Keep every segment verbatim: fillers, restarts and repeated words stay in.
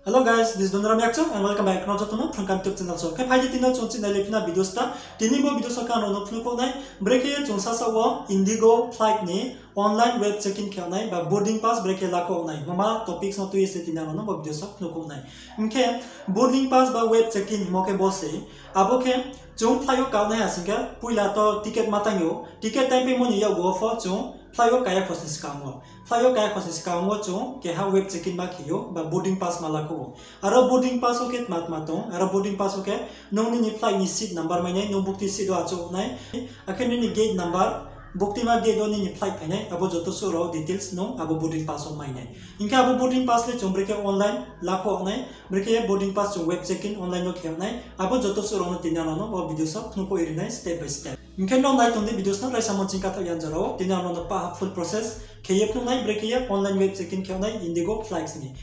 Hello guys, this is Dondram Yakchung and welcome back to Nojotno Phrangkam YouTube channel. So, khe phai di tini chung chini le phina video sta. Tini bo video so khe ang rao no phnuh khouh nai, brekhe ye chung sasaoh wo Indigo flight ni online web check-in khe nai ba boarding pass brekhe lakhouh nai, mama topics no tui ye se tini ang rao no bo video so phnuh khouh nai. Hing khe boarding pass ba web check-in hingmo khe bo se, abo khe chung flight yo kau nai ha sing khe, poila to ticket ma tang ou, ticket time paimo ni yakgu wo pho chung flight yo kaya khosni skang wo, flight yo kaya khosni skang wo chung keha web check-in ma khe ou ba boarding pass ma lakhouh ou. Aro boarding pass wo khe tma tma tong, aro boarding pass wo khe nung nini flight ni seat number mai nai, nung bukti seat wo achouh nai, akhe nini gate number, buktima gate wo nini flight phai nai, abo joto suh rao details nung abo boarding pass wo mai nai. Hing khe abo boarding pass le chung brekhe online lakhouh nai, brekhe boarding pass chung web check-in online no khe nai, abo joto suh rao no tini ang rao no bo video so phnuh khouh ye ri nai step by step. Hing khe nrao nai tong di video no raisa mo ching kathaoh yan jora wo, tini ang rao no paha full process khe ye phnuh nai, brekhe ye online web check-in khe nai Indigo flights ni.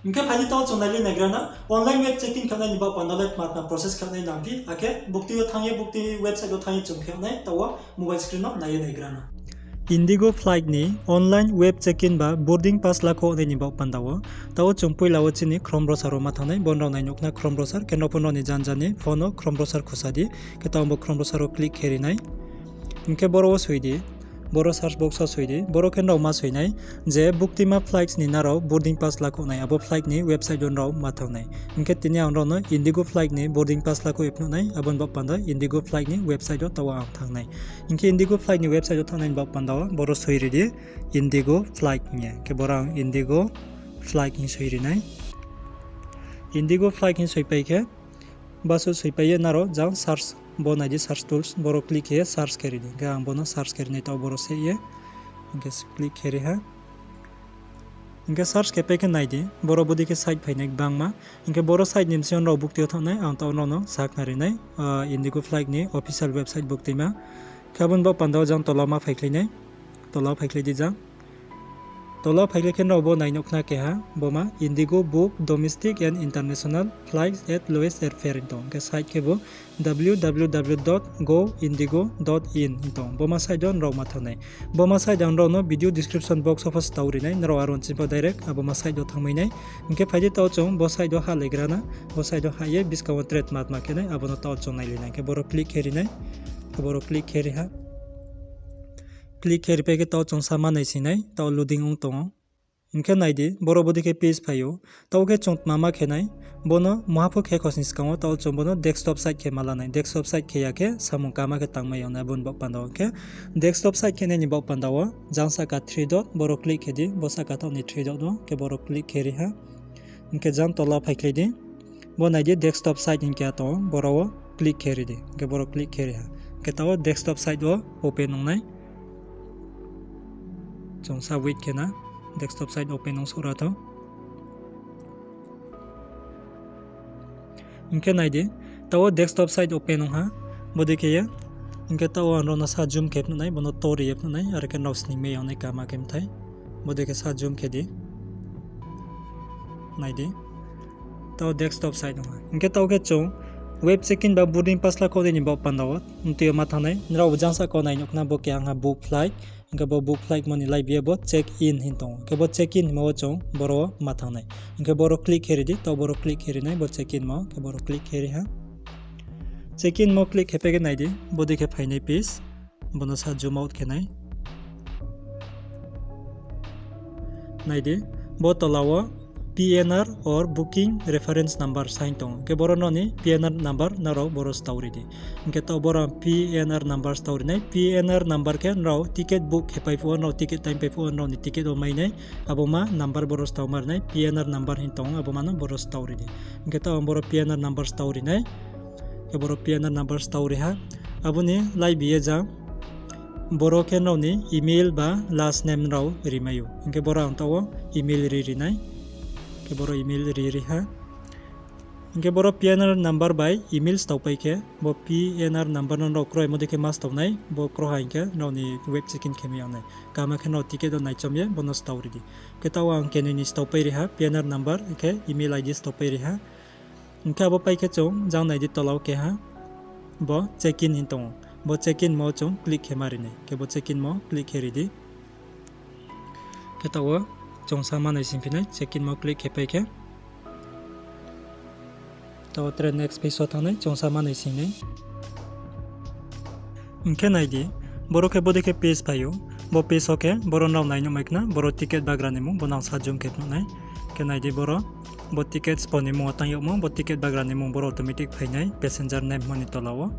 Hing khe phai di taoh chung nai le naigra na, online web check-in khe nai ni baoh panda le tma tma process khe nai nangphi, akhe bukti yo thanng ye, bukti website wo thanng ye chung khe nai, taoh wo mobile screen no nai ye naigra na. Indigo flight ni online web check-in ba boarding pass lakhouh nai ni baoh panda wo, taoh chung poila wo chini Chrome browser wo ma thanng nai, bo nrao nai nuh khna Chrome browser, khe nrao pho nrao ni janja ni phone wo Chrome browser khusa di, khe taoh bo Chrome browser wo click khe ri nai. Hing khe boro wo soi di, boro search box wo soi di, boro khe nrao ma soi nai je buktima flights ni nrao boarding pass lakhouh nai, abo flight ni website wo nrao ma thanng nai. Hing khe tini ang nrao no Indigo flight ni boarding pass lakhouh ye phnuh nai, abo ni baoh panda Indigo flight ni website wo taoh wo ang thanng nai. Hing khe Indigo flight ni website wo thanng nai ni baoh panda wo boro soi ri di Indigo flight hing ye. Khe boro ang Indigo flight hing soi ri nai. Indigo flight hing soipai khe, basuh soipai ye nrao jang search, bo nai di search tools, boro click khe ye search khe ri di. Hing khe ang bo no search khe ri nai, taoh boro seh ye. Hing khe click khe ri ha. Hing khe search khe pai khe nai di, boro bodei khe site phai nai gbangma. Hing khe boro site ni bsing yo nrao bukti yo thanng nai, ang taoh nrao no sakhnari nai, ah, Indigo flight ni official website buktima. Khe abo ni baoh panda wo jang tola ma phaikhlai nai, tola wo phaikhlai di jang. Tola wo phaikhlai khe nrao bo nai nuh khna keha, bo ma Indigo book domestic and international flights at lowest airfare hing tong. Hing khe site khe bo W W W dot go indigo dot in hing tong. Bo ma site wo nrao ma thanng nai. Bo ma site ang nrao no video description box wo pho stao ri nai, nrao aro ni ching pho direct abo ma site wo thanngmai nai. Hing khe phai di taoh chung bo site wo hah legra na, bo site wo hah ye buskang wo tre tma tma khe nai, abo no taoh chung nai le nai. Hing khe boro click khe ri nai, khe boro click khe ri ha. Click khe ri pai khe taoh chung sa ma nai sing nai, taoh loading ong tong ou. Hing khe nai di, boro bodei khe page phai ou. Taoh khe chung tma ma khe nai, bo no muha pho khe khosni skang wo, taoh chung bo no desktop site khe ma la nai. Desktop site khe ya khe samung kama khe tangmai ya nai, abo ni baoh panda wo. Hing khe desktop site khe nai ni baoh panda wo, jang sahka three dot, boro click khe di, bo sahka taoh ni three dot wo, khe boro click khe ri ha. Hing khe jang tola phaikhlai di. Bo nai di desktop site hing khe ya tong ou, boro wo click khe ri di. Hing khe boro click khe ri ha. Hing khe taoh wo desktop site wo open ong nai. Chung sa wait khe na, desktop site open ong souh ra thou. Hing khe nai di, taoh wo desktop site open ong ha, bodei khe ye. Hing khe taoh wo ang nrao no sa zoom khe phnuh nai, bo no tor ye phnuh nai, are khe nrao sningmai ya nai kama khe mthai. Bodei khe sa zoom khe di. Nai di. Taoh desktop site ong ha. Hing khe taoh khe chung web check-in ba boarding pass lakhouh nai ni baoh panda wo, mtui yo ma thanng nai. Nrao jang sahka nai nuh khna bo keha ong ha book flight. Hing khe bo book flight mo ni laibi ye bo check in hing tong ou. Hing khe bo check in hingmo wo chung boro wo ma thanng nai. Hing khe boro click khe ri di, taoh boro click khe ri nai, bo check in mo, khe boro click khe ri ha. Check in mo click khe pai khe nai di, bodei khe phainai page, bo no sa zoom out khe nai. Nai di, bo tola wo P N R or booking reference number saing tong ou. Hing khe boro nrao ni P N R number nrao boro stao ri di. Hing khe taoh boro P N R number stao ri nai. P N R number khe nrao ticket book khe pai phuh wo, nrao ticket time pai phuh wo, nrao ni ticket wo mai nai. Abo ma number boro stao ma ri nai, P N R number hing tong ou, abo ma no boro stao ri di. Hing khe taoh ang boro P N R number stao ri nai. Khe boro P N R number stao ri ha. Abo ni laibi ye jang boro khe nrao ni email ba last name nrao rimai ou. Hing khe boro ang taoh wo email ri ri nai. Khe boro email ri ri ha. Hing khe boro P N R number bai email stao pai khe, bo P N R number no nrao kroimo dei khe ma stao nai, bo kroiha hing khe nrao ni web check-in khe mai ya nai. Kama khe nrao ticket wo naichom ye bo no stao ri di. Khe taoh ang kenoi ni stao pai ri ha, P N R number, hing khe email I D stao pai ri ha. Hing khe abo pai khe chung jang nai di tola wo keha, bo check-in hing tong ou. Bo check-in mo chung click khe ma ri nai. Khe bo check-in mo click khe ri di. Khe taoh wo chung sa ma nai sing phi nai, check-in mo click khe pai khe. Taoh tre next page wo thanng nai, chung sa manoi sing nai. Hing khe nai di, boro khe bodei khe page phai ou. Bo page wo khe boro nrao nai nuhmai khna, boro ticket bagra ni mmung, bo nang sa zoom khe phnuh nai. Khe nai di boro, bo ticket spo ni mmung wo tang yagmo, bo ticket bagra ni mmung boro automatic phai nai, passenger name hingmo ni tola wo.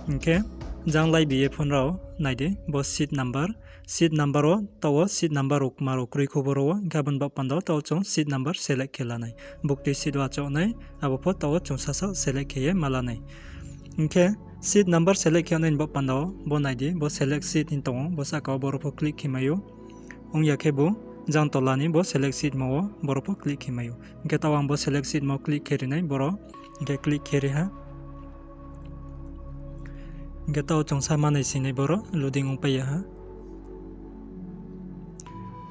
Hing khe, jang laibi ye phone rao, nai di, bo seat number, seat number wo, taoh wo seat number rao kma rao kroi kho boro wo, hing khe abo ni baoh panda wo taoh wo chung seat number select khe la nai. Buktui seat wo achouh nai, abo pho taoh wo chung sasa select khe ye ma la nai. Hing khe seat number select khe nai ni baoh panda wo, bo nai di, bo select seat hing tong ou, bo sahka wo boro pho click khe mai ou. Ong ya khebu, jang tola ni bo select seat mo wo boro pho click khe mai ou. Hing khe taoh ang bo select seat mo click khe ri nai boro, hing khe click khe ri ha. Hing khe taoh chung sa manoi sing nai boro loading ongpai ya ha.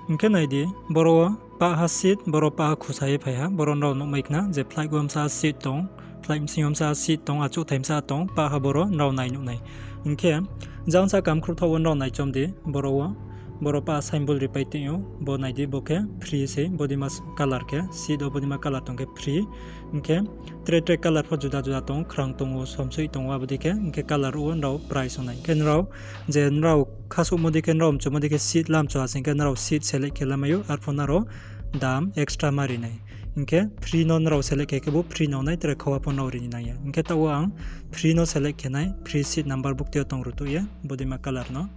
Hing khe nai di, boro wo pah ha seat, boro pah ha khusa ye phai ha, boro nrao nuhmai khna je flight wo bsa seat tong, flight bsing yo bsa seat tong, achouhthai bsa tong, pah ha boro nrao nai nuh nai. Hing khe, jang sahka mkhrouh thaoh wo nrao naichom di, boro wo, boro pah ha symbol ripai tong ou, bo nai di bo khe free se, bodeima color khe, seat wo bodeima color tong khe free. Hing khe, tre tre color pho juda juda tong, khrang tong ou, somsoih tong ou, abo dei khe, hing khe color wo nrao price ong nai. Hing khe nrao, je nrao khasouhmo dei khe, nrao mchumo dei khe seat lamchu ha sing khe nrao seat select khe lamai ou, arpho nrao dam extra ma ri nai. Hing khe free no nrao select khe khebu free no nai, tre khawa pho nrao ri ni nang ya. Hing khe taoh wo ang free no select khe nai, free seat number buktui yo tong rutuh ye, bodeima color no.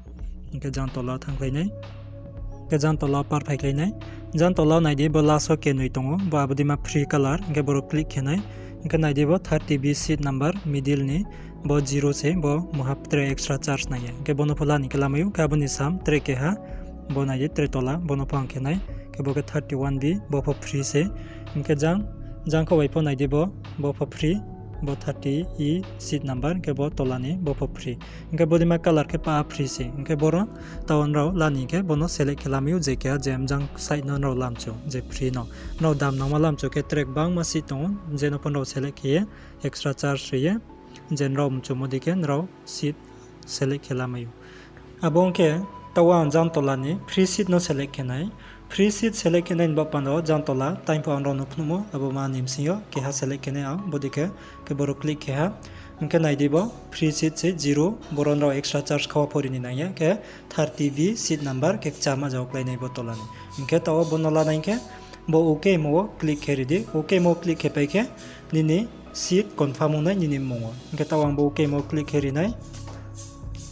Hing khe jang tola wo thanngkhlai nai. Hing khe jang tola wo par phaikhlai nai. Jang tola wo nai di, bo last wo kenoi tong ou, bo abo deima free color, hing khe boro click khe nai. Hing khe nai di bo thirty B seat number, middle ni, bo zero se, bo mungha tre extra charge nang ya. Hing khe bo no pho la ni khe lamai ou, khe abo ni sam tre keha, bo nai di tre tola, bo no pho ang khe nai. Khe bo khe thirty one B, bo pho free se. Hing khe jang, jang kho bai pho nai di bo, bo pho free, bo thirty E seat number, hing khe bo tola ni, bo pho free. Hing khe bodeima color khe pah ha free se. Hing khe boro taoh wo nrao la ni khe bo no select khe lamai ou, je keha je jang side no nrao lamchu, je free no. Nrao dam nangma lamchu khe tre gbangma seat tong ou, je no pho nrao select khe ye, extra charge ri ye, je nrao mchumo dei khe nrao seat select khe lamai ou. Abo ong khe, taoh wo ang jang tola ni free seat no select khe nai. Free seat select khe nai ni baoh panda wo jang tola, time pho ang nrao no phnuhmo, abo ma ni bsing yo keha select khe nai ang, bodei khe, khe boro click khe ha. Hing khe nai di bo, free seat se zero, boro nrao extra charge khawa pho ri ni nang ya, khe thirty B seat number khe kchama jao klái nai bo tola ni. Hing khe taoh wo bo no la nai khe, bo OK mo wo click khe ri di, OK mo click khe pai khe, nini seat confirm ong nai nini mmung wo. Hing khe taoh ang bo OK mo click khe ri nai.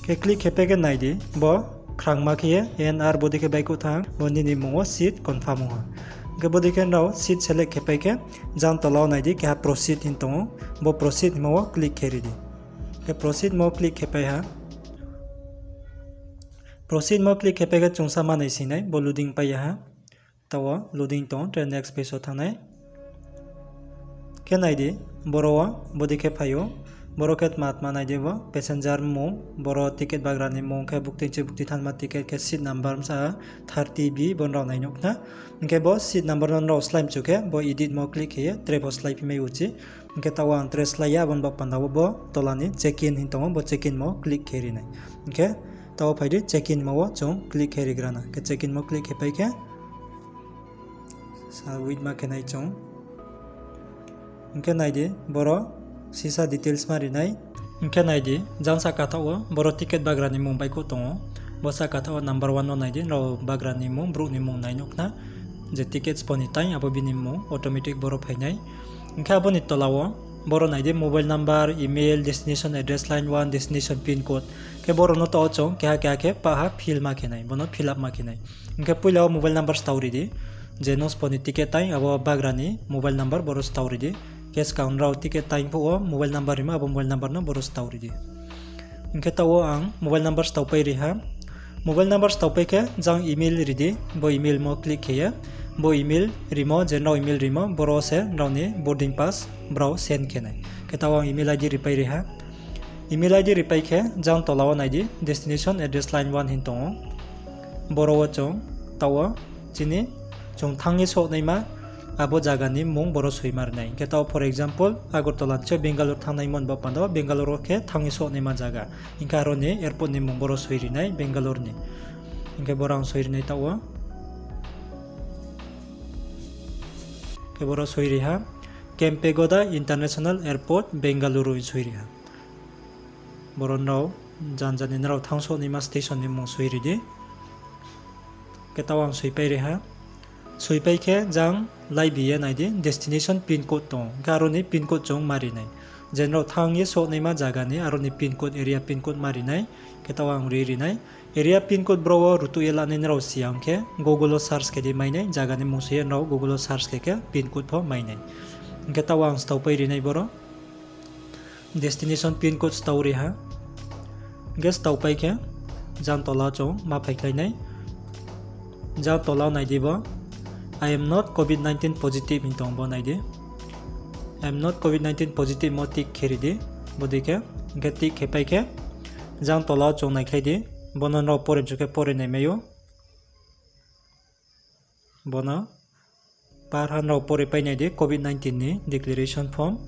Khe click khe pai khe nai di, bo khrangma khe ye N R bodei khe baihkhouh thanng, bo nini mmung wo seat confirm ong ha. Hing khe bodei khe nrao seat select khe pai khe, jang tola wo nai di, keha proceed hing tong ou, bo proceed hingmo wo click khe ri di. Khe proceed mo click khe pai ha. Proceed mo click khe pai khe chung sa manoi sing nai, bo loading pai ya ha. Taoh wo loading tong, tre next page wo thanng nai. Khe nai di, boro wo, bodei khe phai ou. Boro khe tma tma nai di bo, passenger mmung, boro ticket bagra ni mmung khe buktui chi buktui thanngma ticket khe seat number bsa thirty B bo nrao nai nuh khna. Hing khe bo seat number no nrao slái mchu khe, bo edit mo click khe ye, tre pho slái phi mai ou chi. Hing khe taoh wo ang tre slái ya, abo ni baoh panda wo bo tola ni check in hing tong ou, bo check in mo click khe ri nai. Hing khe taoh wo phai di, check in mo wo chung click khe rigra na. Khe check in mo click khe pai khe, sa wait ma khe nai chung. Hing khe nai di, boro sisa details ma ri nai. Hing khe nai di, jang sahka thaoh wo, boro ticket bagra ni mmung baihkhouh tong ou. Bo sahka thaoh wo number one no nai di, nrao bagra ni mmung, brouh ni mmung nai nuh khna. Je ticket spo ni time, abo bini mmung, automatic boro phai nai. Hing khe abo ni tola wo, boro nai di, mobile number, email, destination address, line one, destination pin code. Khe boro no taoh wo chung, keha keha khe pah ha fill ma khe nai, bo no fill up ma khe nai. Hing khe poila wo mobile number stao ri di. Je nung spo ni ticket time, abo bagra ni mobile number boro stao ri di. Khe skang nrao ticket time phuh wo mobile number rimo, abo mobile number no boro stao ri di. Hing khe taoh wo ang mobile number staopai ri ha. Mobile number staopai khe jang email ri di, bo email mo click khe ye. Bo email rimo, je nrao email rimo, boro se nrao ni boarding pass brao send khe nai. Khe taoh wo ang email ID ripai ri ha. Email ID ripai khe jang tola wo nai di, destination address line one hing tong ou. Boro wo chung taoh wo chini chung thanng ye souhnaima abo zaga ni mmung boro soima ri nai. Hing khe taoh for example, Agartala ni se Bangalore thanngnaimo ni baoh panda wo Bangalore wo khe thanng ye souhnaima zaga. Hing khe aro ni airport ni mmung boro soi ri nai Bangalore ni. Hing khe boro ang soi ri nai taoh wo. Khe boro soi ri ha. Kempegowda International Airport, Bengaluru hing soi ri ha. Boro nrao jan jani nrao thanng souh naima station ni mmung soi ri di. Khe taoh ang soipai ri ha. Soipai khe jang laibi ye nai di, destination pin code tong ou. Khe aro ni pin code chung ma ri nai. Je nrao thanng ye souh naima zaga ni aro ni pin code, area pin code ma ri nai. Khe taoh ang ri ri nai. Area pin code bro wo rutuh ye lanai nrao si ya ong khe Google wo search khe di mai nai, zaga ni mmung soi ye nrao Google wo search khe khe pin code pho mai nai. Hing khe taoh ang staupai ri nai boro. Destination pin code stau ri ha. Hing khe staupai khe jang tola chung ma phaikhlai nai. Jang tola nai di bo, I am not covid nineteen positive hing tong bo nai di. I am not covid nineteen positive mo tick khe ri di. Bodei khe, hing khe tick khe pai khe, jang tola chung naikhlai di. Bono nrao pore mchu khe pore naimai ou. Bono parha nrao pore pai nai di covid nineteen ni declaration form.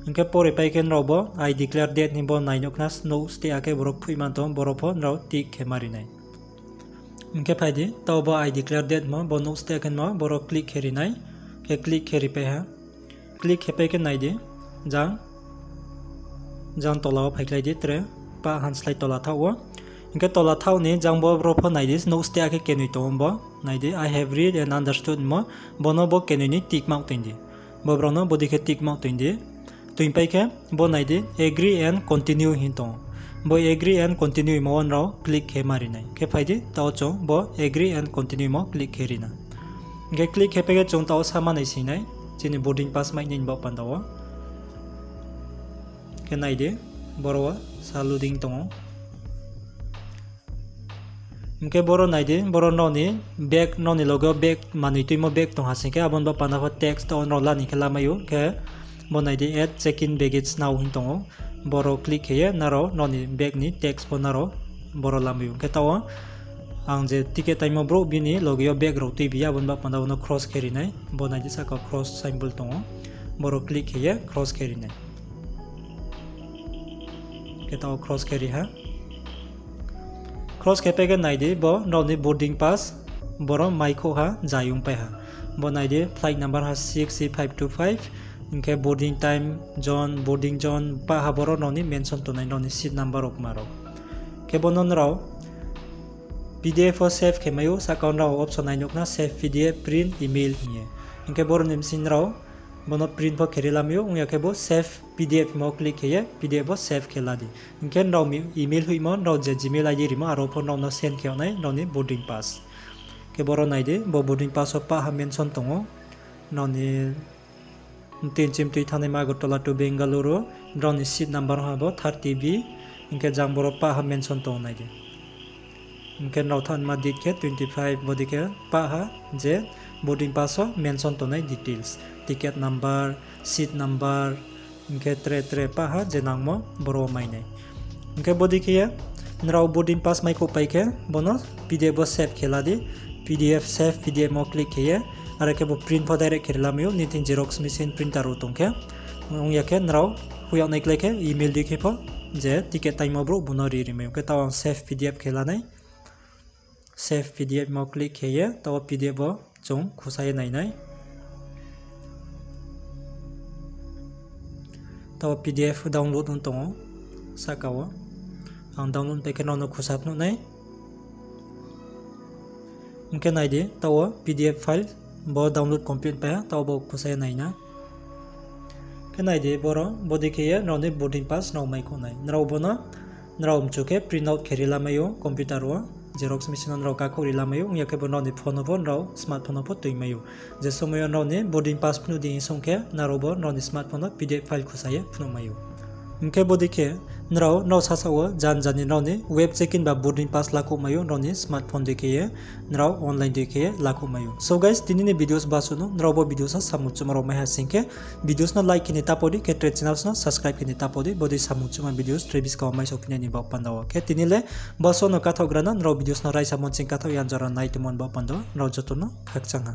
Hing khe pore pai khe nrao bo I declare that hing bo nai nuh khna, nouh steh akhe boro phoihma tong, boro pho nrao tick khe ma ri nai. Hing khe phai di, taoh bo I declare that mo, bo nouh steh akhe mo, boro click khe ri nai, khe click khe ri pai ha. Click khe pai khe nai di, jang, jang tola wo phaikhlai di tre, pah hanslái tola thaoh wo. Hing khe tola thaoh ni jang bo boro pho nai di, nouh steh akhe kenoi tong ou bo, nai di, I have read and understood mo, bono bo kenoi ni tick mark toing di. Bo brao no bodei khe tick mark toing di. Toingpai khe bo nai di, agree and continue hing tong ou. Bo agree and continue hingmo wo nrao click khe ma ri nai. Khe phai di, taoh chung bo agree and continue mo click khe ri na. Hing khe click khe pai khe chung taoh wo sa ma nai sing nai, chini boarding pass mai nai ni baoh panda wo. Khe nai di, boro wo sa loading tong ou. Hing khe boro nai di, boro nrao ni bag, nrao ni loge wo bag, manoi tuimo bag tong ha sing khe, abo ni baoh panda pho text taoh wo nrao la ni khe lamai ou, khe bo nai di add check-in baggage now hing tong ou. Boro click khe ye nrao nrao ni bag ni text pho nrao boro lamai ou. Khe taoh wo ang je ticket taimo brouh bini loge yo bag rao tuibi ya, abo ni baoh panda wo no cross khe ri nai. Bo nai di sahka cross symbol tong ou. Boro click khe ye cross khe ri nai. Khe taoh wo cross khe ri ha. Cross khe pai khe nai di, bo nrao ni boarding pass, boro maikhouh ha, zai ongpai ha. Bo nai di, flight number ha six C five two five, hing khe boarding time, zone, boarding zone, pah ha boro nrao ni mention tongnai nrao ni seat number rao kma rao. Khe bo no nrao P D F wo save khe mai ou, sahka wo nrao option nai nuh khna save P D F, print, email hing ye. Hing khe boro ni bsing nrao bo no print pho khe ri lamai ou, ong ya khe bo save P D F mo click khe ye P D F bo save khe la di. Hing khe nrao email hoihmo, nrao je Gmail I D rimo, aro pho nrao no send khe yag nai nrao ni boarding pass. Khe boro nai di, bo boarding pass wo pah ha mention tong ou. Nrao ni mtui chimtui thanngnaima Agartala to Bengaluru, nrao ni seat number ha bo thirty B, hing khe jang boro pah ha mention tong ou nai di. Hing khe nrao thanngma date khe twenty five, bodei khe pah ha je boarding pass wo mention tongnai details, ticket number, seat number, hing khe tre tre pah ha je nangmo boro wo mai nai. Hing khe bodei khe ye nrao boarding pass maikhouh pai khe bo no P D F bo save khe la di, P D F save P D F mo click khe ye, are khe bo print pho direct khe ri lamai ou, nini thing xerox machine printer rao tong khe. Ong ya khe nrao hoih yag nai klái khe email dei khe pho je ticket taimo brouh bo no ri ri mai ou. Khe taoh ang save P D F khe la nai. Save P D F mo click khe ye, taoh wo P D F wo chung khusa ye nai nai. Taoh wo P D F download ong tong ou, sahka wo. Ang download pai khe nrao no khusa phnuh nai. Hing khe nai di, taoh wo P D F file bo download complete pai ha, taoh bo khusa ye nai na. Khe nai di, boro bodei khe ye nrao ni boarding pass nrao maikhouh nai. Nrao bo no nrao mchu khe print out khe ri lamai ou computer wo, xerox machine no nrao kakhouh ri lamai ou, ong ya khe bo nrao ni phone no pho, nrao smartphone no pho tuimai ou. Je somoi yo nrao ni boarding pass phnuh di hing song khe, nrao bo nrao ni smartphone no P D F file khusa ye phnuh mai ou. Hing khe bodei khe nrao, nrao sasaoh wo jan jani nrao ni web check-in ba boarding pass lakhouh mai ou, nrao ni smartphone dei khe ye, nrao online dei khe ye lakhouh mai ou. So guys, tini ni videos basuh no, nrao bo videos wo samung chuma rao mai ha sing khe, videos no like khe ni ta pho di, khe tre channels no subscribe khe ni ta pho di, bodei samung chuma videos tre buskang wo mai sophinai ni baoh panda wo. Khe tini le basuh no kathaoh gra na, nrao videos no raisa monching kathaoh yan jora nai tongmo ni baoh panda wo, nrao joto no khakchang ha.